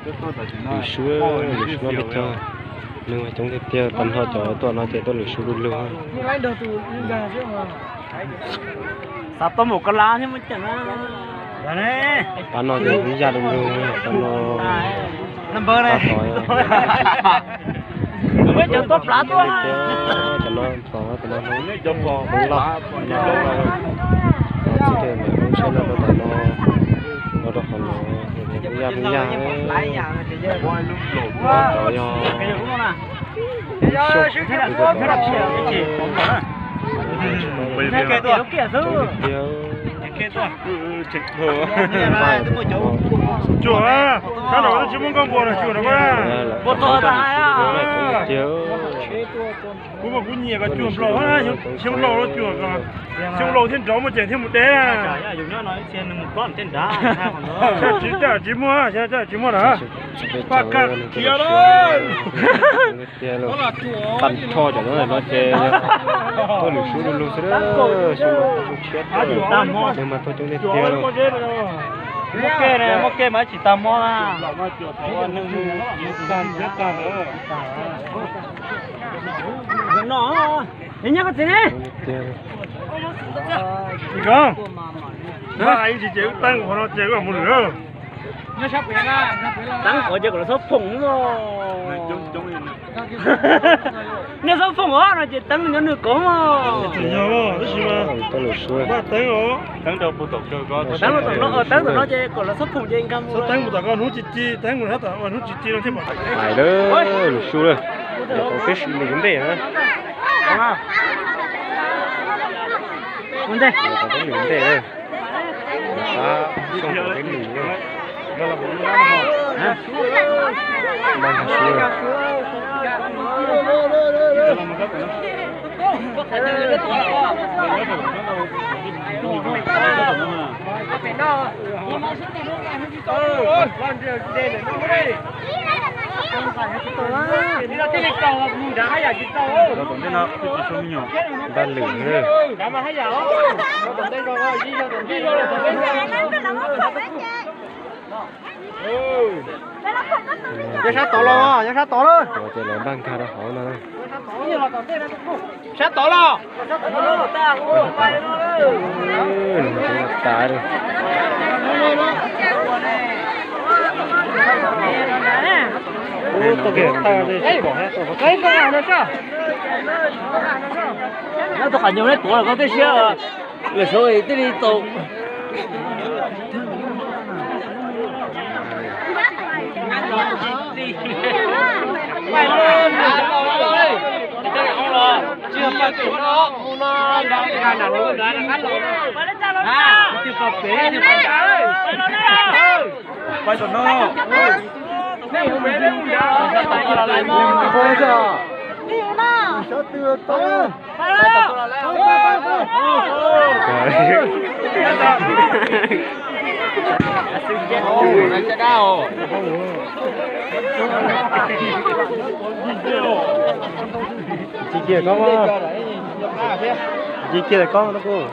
Lwm su, lwm su no peb cog, neeg mas coob tiag tiag, tag nrho cov tuaj no ces tuaj lwm su du lug. Xav tau mus koj lab thiab muaj ceem na. Pab no ces hwv yaj du lug, pab no pab tod. Cov tuaj plav tuaj. Cov no tod, cov no hmoob loj, hmoob loj, txij tej ntawm hmoob tsheb no rau tom no, no rau qhov no, hwv yaj hwv yaj, tod yog Cuag, sab laug twb tsis muaj nkauj npua no, cuag no. Kuv mas kuv nyiam koj cuag nplaum, xyoo laus los cuag, xyoo laus thiaj nrov muaj ceem thiaj mus deb. Tsis muaj, tsis muaj lawm. Paj kaj khiav lawm. Tiag lauj. Tag nrho cov no ces tuaj lwm su du lug xwb, xyoo laus xyoo tshiab, neeg mas tuaj coob tiag tiag lauj. Muaj ke, muaj ke mas tsis tag mob na. Nyob koj txiv ne. Tiag. Vaj ib ntsis ces wb teeb qhov no ces wb mus lwm. Teeb qhov ces kom lawv txhob phoom os. Nej txhob phoom os no ces teeb nyob nws kov os. Tab sis mas vaj teeb os. Teeb rau tom no, teeb tom no ces kom lawv txhob phoom ces nkag mus. Txhob teeb mus tom ko hnub ci ci, teeb mus hnub ci ci no thiaj pom. Hais lawm, lwm su lawm. Tau peb sim mus yuav nplej na. Tau peb mus yuav nplej na. Sab xyoo tau peb mus na. Npaj nkag siab. Npaj lwm. Nyob sab tod los, nyob sab tod los. Ces lawv npaj nkag rau hauv no. Sab tod los. Tas. Nyob tau qhov nyuag neb tuav los koj tej siab. Lawv suav tej li tau. Pais tom no. Tsis kiag koob, tsis kiag koob no kuj.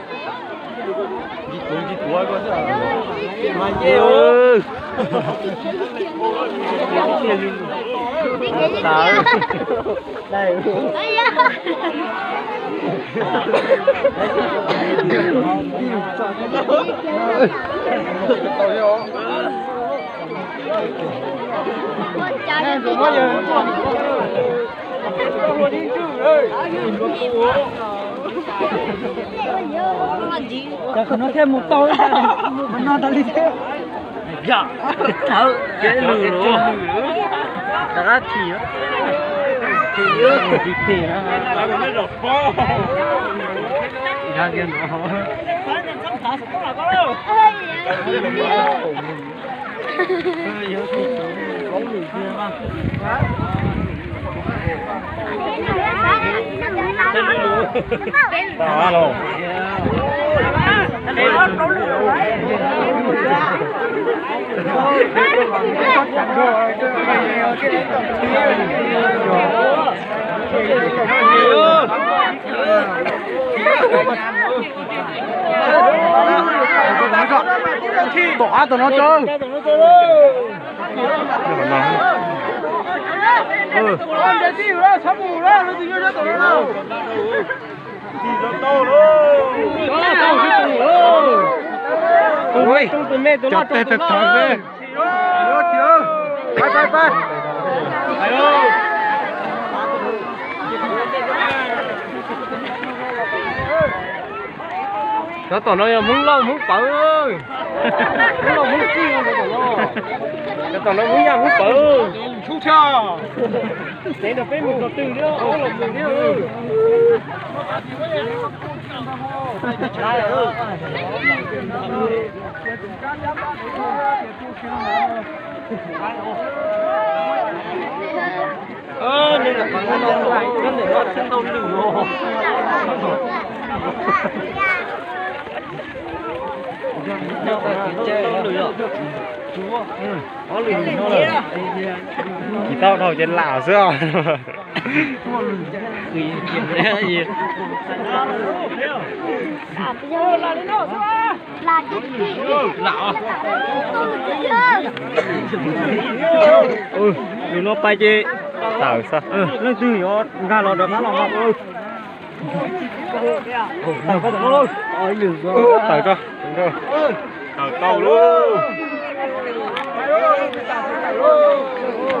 Cov no thiaj mus tau, mus qhov no tau li thiab. Yog, tawm ces lwm los, rov qab thim, thim, thim, thim no. Tom qab tom no tso. Qhov no. Ui, cov teg tag tag xwb. Cov tom no yog Hmoob Lauj Hmoob Pawv. Hmoob Lauj Hmoob Txwj, cov tom no, cov tom no Hmoob Yaj Hmoob Pawv. Tev nrog peb mus txog twg thiab, ob los mus thiab. Tsis tau dhau ces lam xwb os. Nws no pais ces tawm xwb, leej twg yuav nkag los rov qab los. Tawm tso. Tawm tau lauj.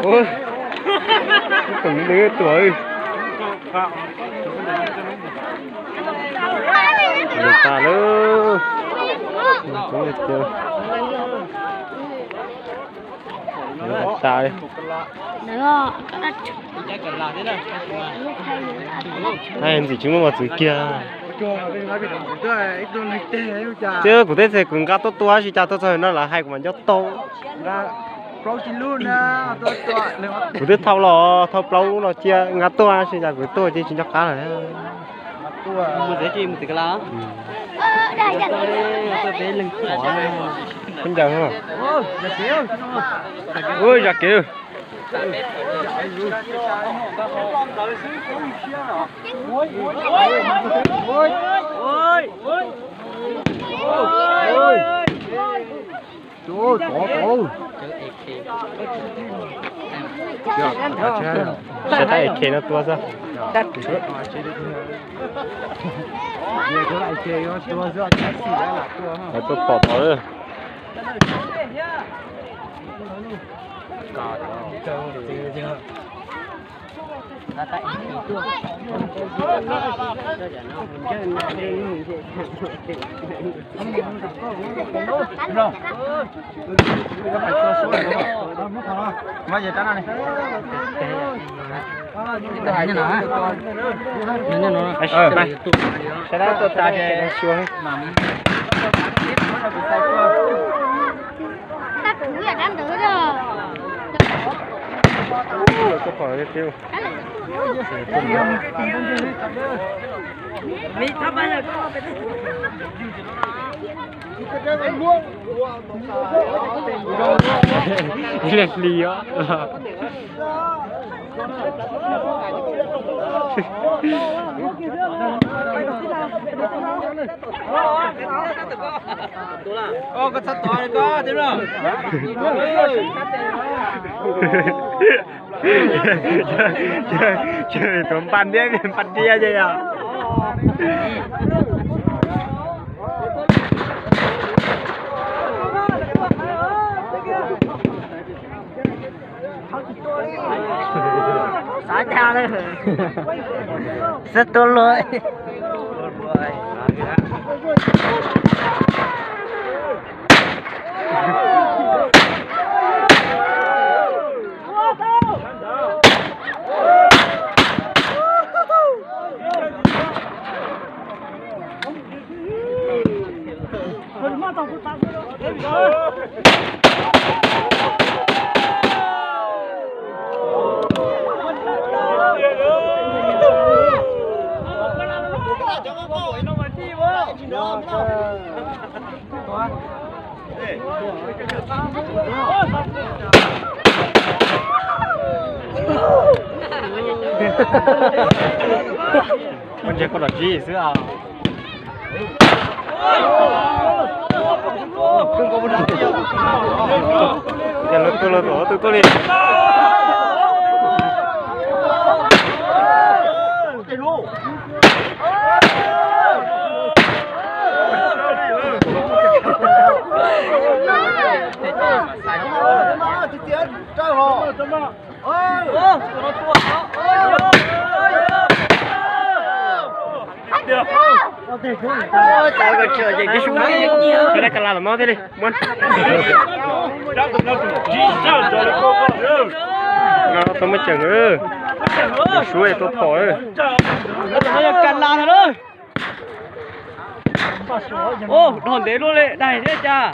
Tus nws tuaj. Lwm tas lawm. Lwm tas li. Ntxim tsis muaj mos txwv kiag. Thiab kuv teb tias kuv nqa tuaj tua, tab sis cas tuaj txog no lawv hais kuv mam nco tau. Kuv twb thau los thau plaub lub no cia nqa tuaj, tab sis cas kuv tuaj ces tsis nco qab lawm. Ua zam kev. Saib tab A K no tua xwb. Lawv tuaj pom tod lawm. Ib leeg hli os. Tus npas ntiab npas ntiab ces yog. Xav tag lawm. Xav tua luag. Koj ntsia koj los tsib xwb os. Los tuaj los tuaj tuaj tuaj li. Ka la los no thiaj li muab. No tau muaj ceem, suab tuaj phom. Ka la no. Ub, dhos ntev luaj li, daig thiab cas.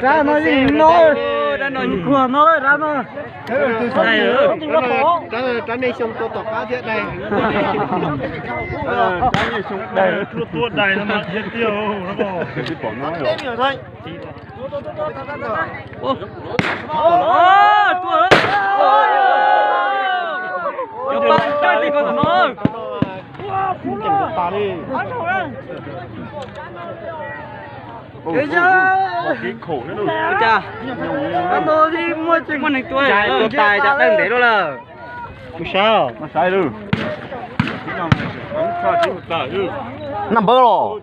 Rab no yeej no, rab no yeej kuag no, rab no. Rab nej xyoo tua tom qab thiab daig. Rab nej xyoo daig, tuaj daig no mas thiab tiag. Tua tais cas dawb ntev luaj lawm. Mus saib, mus saib lawm. Naj npawb los.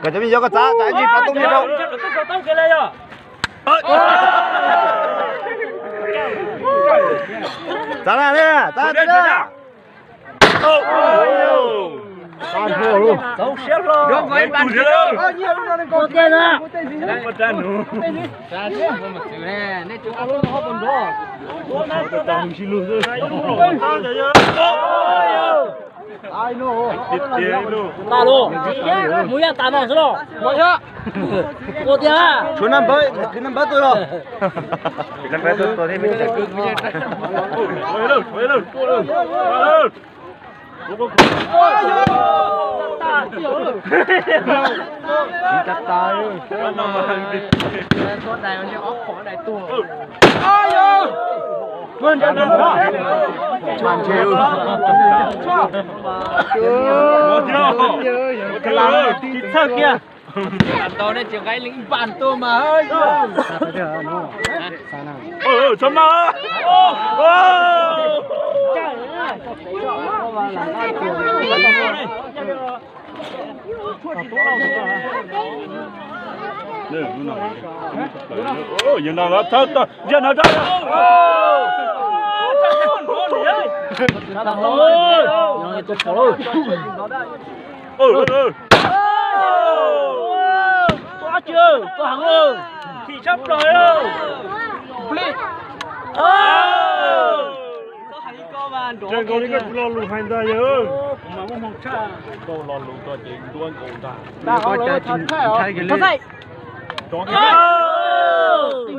Kom cov me nyuam koj txav, txav ib ntsis plaub tub nyob rau. Txav na, txav na. Mus yaj tas no xwb los. Ua tiag. Tshuav naj npawb, kwv naj npawb tuaj los. Txhawj kiag. Tau nej tsis nqa ib leeg ib pab tuaj mas. Tua heev, thim tshaj plaws. Nkaus li koj lo lus hais ntag yawg. Koj lo lus tau ces ntuab nkaus ntag.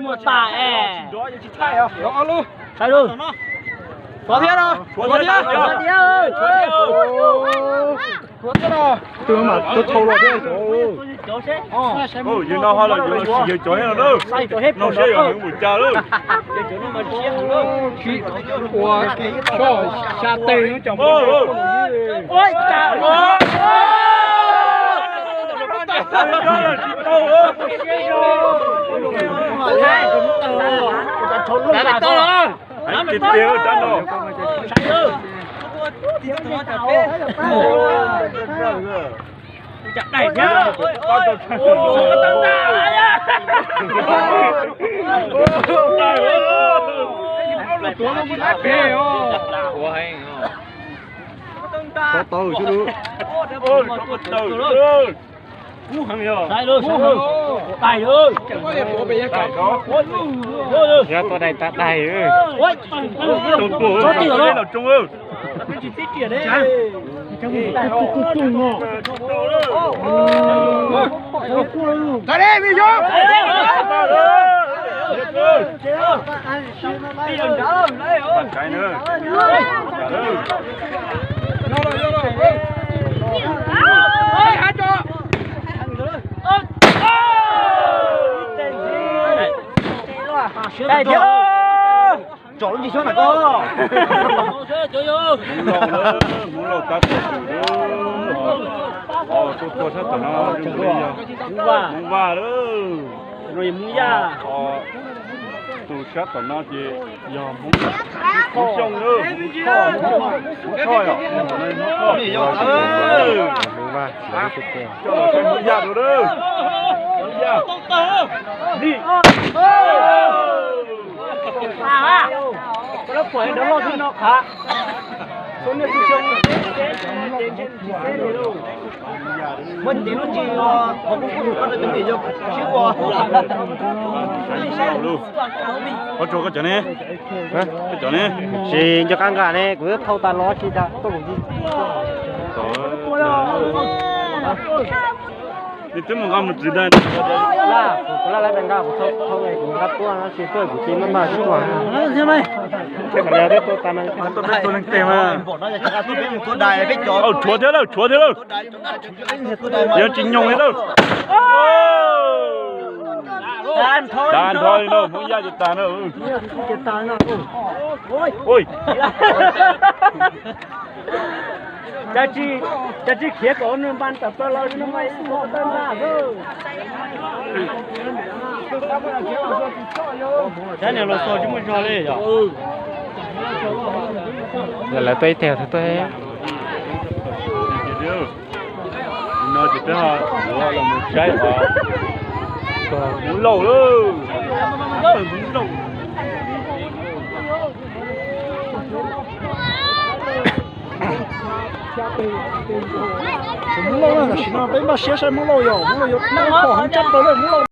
Muaj tas es. Sai lus. Tshuav thiab no. Tshuav thiab. Tshuav thiab no. Twb mas tuaj thau los thiab. Yawg no ho los yuav los sis yawg cov no na. No seb yog nws mus cas lawm. Ua xya tes no cov. Tiag tiag rab no. Tau xwb. Yog tua daig tas daig. Tsom lub ntsis xyoob na koj. Hmoob Lauj, Hmoob Lauj tab tom tus, tuaj tuaj sab tom no zoo li yog Hmoob Vaj lawm. Tus sab tom no ces yog Hmoob, Hmoob Xyooj lawm, Hmoob Thoj, Hmoob Thoj yom, Hmoob Thoj. Coj los seb Hmoob Yaj dua lawm. Hmoob Yaj. Li. Muaj ntev lub tsis los qhov kuj kuj tus koj rau tus niam yog sib ua. Qhov tsuas koj cov ne? Koj cov ne? Tsis nco qab nqa ne, kuv thauj tas los tsis tas tuaj kuv tsis. Nws twb mus nqa mus txwv dag. Kuv laj laj nqa kuv thauj, kuv nqa tuaj no tsis tuaj kuv tsis maj maj sib ua. Tuaj leej twg mas. Tshuav thiab lawm, tshuav thiab lawm. Yog tsis nyoog li lawm. Tag nrho li no, Hmoob Yaj ces tag na. Ui. Cas tsis khiav kom nws npan tawm plaws los no mas ib tug tawm nqa. Sab niag los xo tsis muaj zog li yom. Lawv tuaj ib teg tuaj. No ces peb ho yuav los mus saib os. Hmoob Lauj lawm. Hmoob Lauj. Hmoob Lauj na, tam sim no peb npaj siab saib Hmoob Lauj yom, Hmoob Lauj yuav pom heev tshaj plaws lawm Hmoob Lauj.